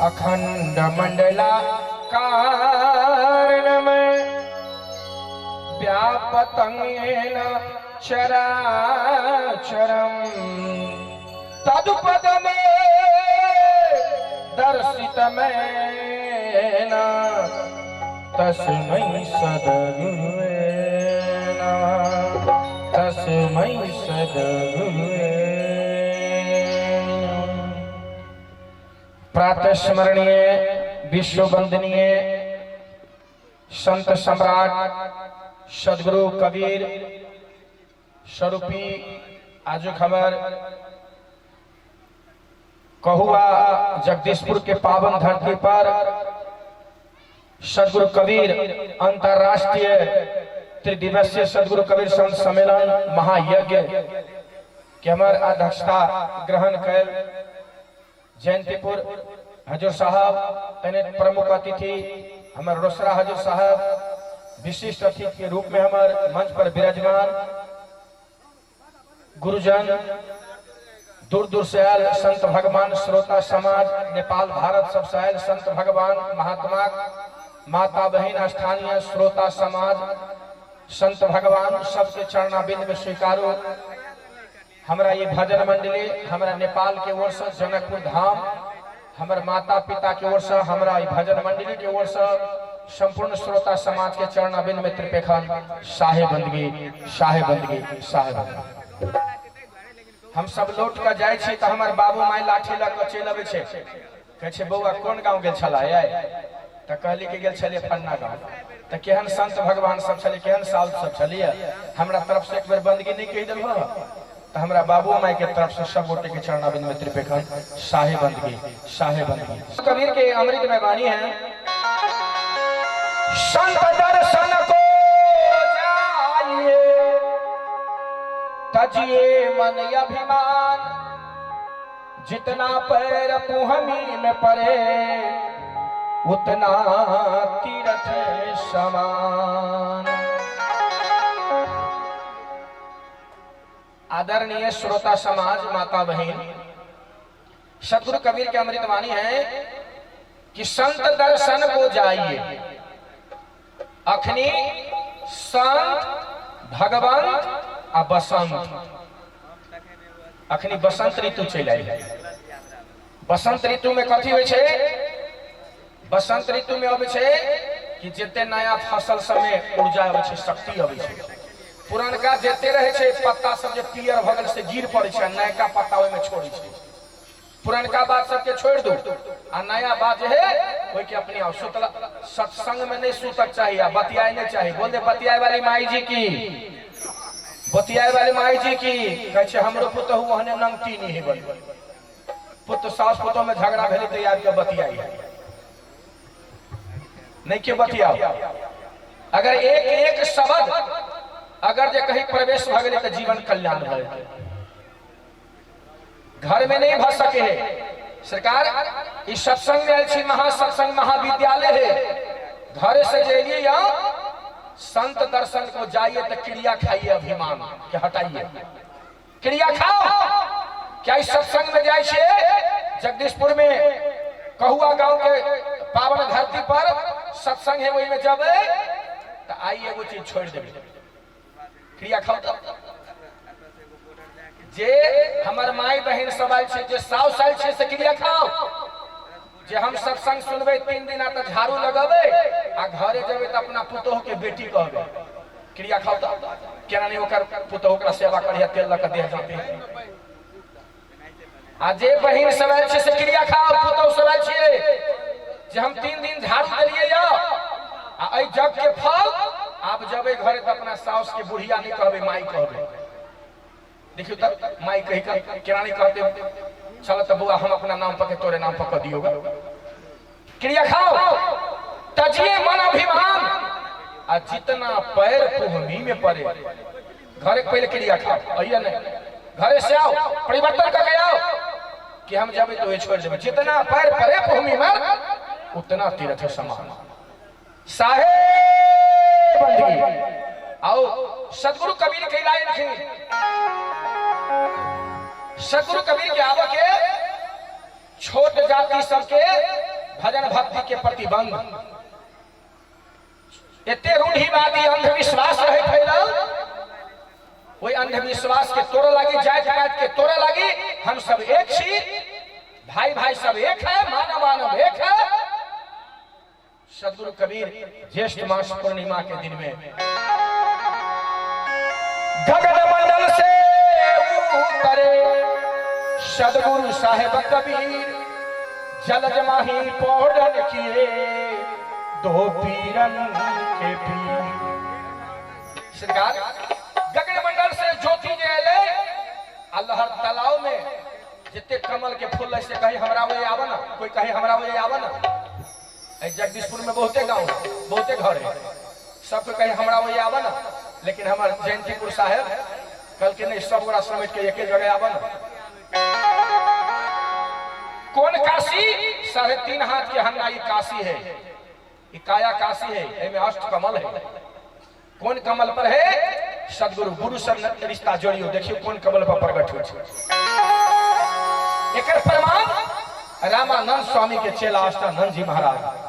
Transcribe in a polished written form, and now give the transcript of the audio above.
अखंड मंडला कारण में व्यापतंगेन चराचरम तदुपद में दर्शित में तस्मै सद्गुरुवे नमः तस्मै सद्गुरुवे। प्रातः स्मरणीय विश्व वंदनीय संत सम्राट सदगुरु कबीर स्वरूपी आजुक हमर कहुआ जगदीशपुर के पावन धरती पर सदगुरु कबीर अंतरराष्ट्रीय त्रिदिवसीय सदगुरु कबीर संत सम्मेलन महायज्ञ के हमर अध्यक्षता ग्रहण कैल जयंतीपुर हजूर साहब, तने प्रमुख अतिथि हमर रोसड़ा हजूर साहब, विशिष्ट अतिथि के रूप में हमर मंच पर विराजमान गुरुजन, दूर दूर से आयल संत भगवान, श्रोता समाज, नेपाल भारत सबसे आयल संत भगवान महात्मा, माता बहन, स्थानीय श्रोता समाज, संत भगवान सबके चरणाबिंद में स्वीकारो। हमरा ये भजन मंडली हमरा नेपाल के ओर से जनकपुर धाम हमर माता पिता के ओर से हमरा ई भजन मंडली के ओर से संपूर्ण श्रोता समाज के चरणाबिंद में त्रिपेखन साहे बंदगी, साहे बंदगी, साहे बंदगी। हम सब लौट के जाइ छी तऽ हमर बाबू माय लाठी लऽ कऽ चलि अबै छै, कहै छै बौआ कोन गाँव गेल छला यै? तऽ कहली कि गेल छलियै फन्ना गाँव। तऽ केहन संत भगवान सब छलै, केहन साधु सब छलियै, हमरा तरफ से एक बेर बंदगी नहि कहि देलहो? तऽ हमरा बाबू माय के तरफ से सब गोटे के चरणाबिंद में त्रिपेखन साहे बंदगी, साहे बंदगी। कबीर के अमृत में वाणी है, संत दर्शन को जाइए तजिए मन अभिमान, जितना पैर पुहमी में पड़े उतना तीर्थ समान। आदरणीय श्रोता समाज, माता बहन, सदगुरु कबीर के अमृत वाणी है कि संत दर्शन को जाइए। अखनी संत भगवंत आ बसंत, अखनी बसंत ऋतु चलि आयल है। बसंत ऋतु में कथी होइ छै? बसंत ऋतु में अबै छै कि जते नया फसल सब में ऊर्जा अबै छै, शक्ति अबै छै। पुरनका जते रहै छै पत्ता सब जे पियर भऽ गेल से गिर पड़ै छै, नयका पत्ता ओहिमे छोड़ै छै। पुरनका बात सबके छोड़ि दू आ नया बात जे है ओहिके अपने आओ। सुतला सत्संग में नहीं सुतक चाही आ बतियाए नहीं चाही। बोल दे बतियाए वाली माई जी की, बतियाए वाली माई जी की। कहै छै हमरो पुतहु ओहने नंगटी नहीं है। बड़ी पुत्र सास पुतोह में झगड़ा भेलै तऽ आबि कऽ बतियाई है, नहीं क्यों बतियाओ? अगर एक एक शब्द अगर जे कहीं प्रवेश भऽ गेलै तऽ जीवन कल्याण भऽ जेतै। घर में नहीं भऽ सके है। सरकार इस सत्संग में आयल छी, महासत्संग महाविद्यालय है। घरे से जे एलियै या संत दर्शन को जाइए तो क्रिया खाइए, अभिमान के हटाइए, क्रिया खाओ। क्या इस सत्संग में जाए छे जगदीशपुर में कहुआ गांव के पावन धरती पर सत्संग है, वही में जब तो आई एगो चीज छोड़ देबे, क्रिया खाओ। तो जे हमर माय बहिन सब आयल छै, जे साउस आयल छै, से क्रिया खाओ। जे हम सत्संग सुनबै 3 दिन तऽ झाड़ू लगेबै आ घरे जेबै तऽ अपना पुतोह के बेटी कहबै, क्रिया खाओ। तऽ केना नहि ओकर पुतोह ओकरा सेवा करिहे, तेल लऽ कऽ देह जाते। आ जे बहिन सब आयल छै से क्रिया खाओ, पुतोह सब आयल छियै, जे हम 3 दिन झाड़ू देलियै यऽ आ एहि जग के फल आब जेबै घरे तऽ अपना साउस के बुढ़िया नहि कहबै, माई कहबै। देखियौ तऽ माई कहि कऽ केना नहि कहते? चल तऽ बौआ, हम अपना नाम पके तोरे नाम पकड़ दियौ। क्रिया खाओ, तजिए मन अभिमान, आ जितना पैर भूमि में पड़े। घरे पहले क्रिया खाओ, अइया नहीं, घरे से आओ, परिवर्तन करके आओ कि हम जब तो ये छोड़ देबे। जितना पैर पड़े भूमि में उतना तीर्थ समान। साहेब बंदगी आओ, सदगुरु कबीर के लाइन थी। सदगुरु कबीर के आवे के छोट जाति सबके भजन भक्ति के प्रतिबंध, एते रूढ़िवादी अंधविश्वास रहे फैलल, ओहि अंधविश्वास के तोड़ लागी, जाति पात के तोड़ लागी। हम सब एक छी, भाई भाई सब एक है, मानव मानव एक है। सदगुरु कबीर ज्येष्ठ मास पूर्णिमा के दिन में गगन मंडल से उतरे सदगुरु साहेब कबीर, जल जमाही पौडन किए दो पीरन के पीर। सरकार गगन मंडल से ज्योति जे एले, अल्लाह तालाब में जितने कमल के फूल से कहीं हमरा वो आवा ना, कोई कहीं हमरा वो आवा ना। जगदीशपुर में बहुते गांव है, बहुते घर है, सबके कहीं हमरा वही आवा ना, लेकिन हमार जयंतीपुर साहेब कल के नहीं, सब गोरा समेट के एक जगह आवा ना। कौन काशी? 3.5 हाथ के हन्ना ये काशी है, ये काया काशी है, एमे अष्ट कमल है। कौन कमल पर है? सदगुरु गुरु सब रिश्ता जोड़ियो, देखियो कौन कमल पर प्रकट हो। एकर प्रमाण रामानंद स्वामी के चेला अष्टानंद जी महाराज।